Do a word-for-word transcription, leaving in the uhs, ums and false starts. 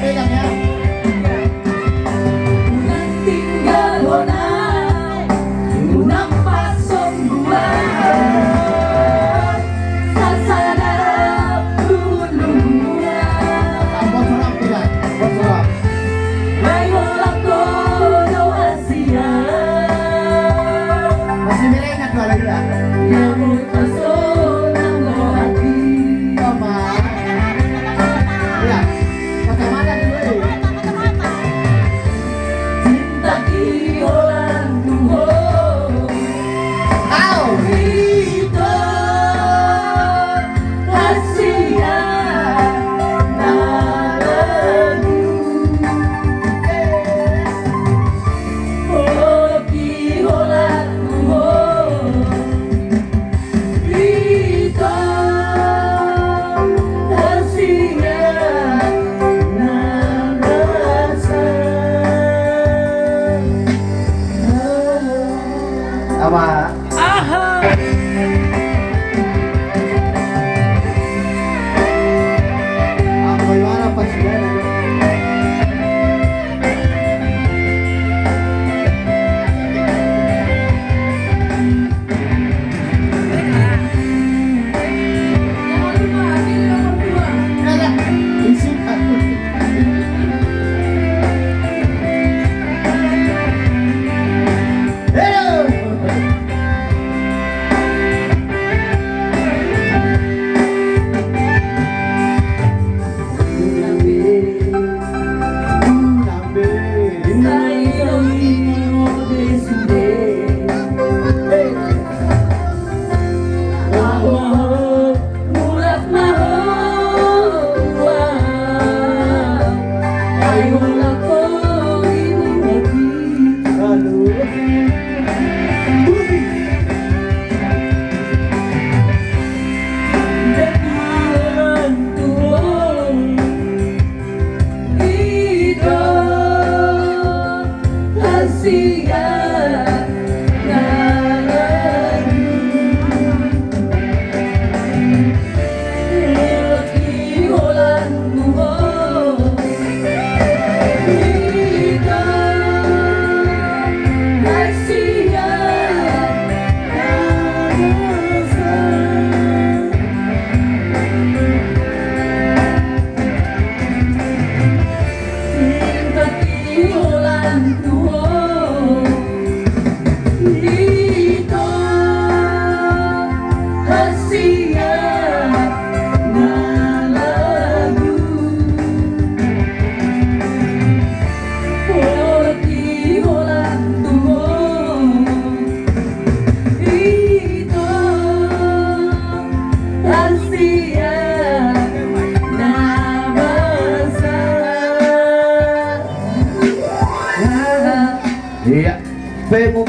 Unang tinggalhon au, unang pasongku au, sasada lungun-lungun au. Ai holan ho do hasian. Masih merengek lah lagi ya. Nyamuk pasonang do hati. Iya. Kacamata dulu, eh. Cinta i holan tu ho. Au. Ito. Hasian na lagu. Holan i holan tu ho. Ama. Aha. Apa gimana pas gimana? Iya.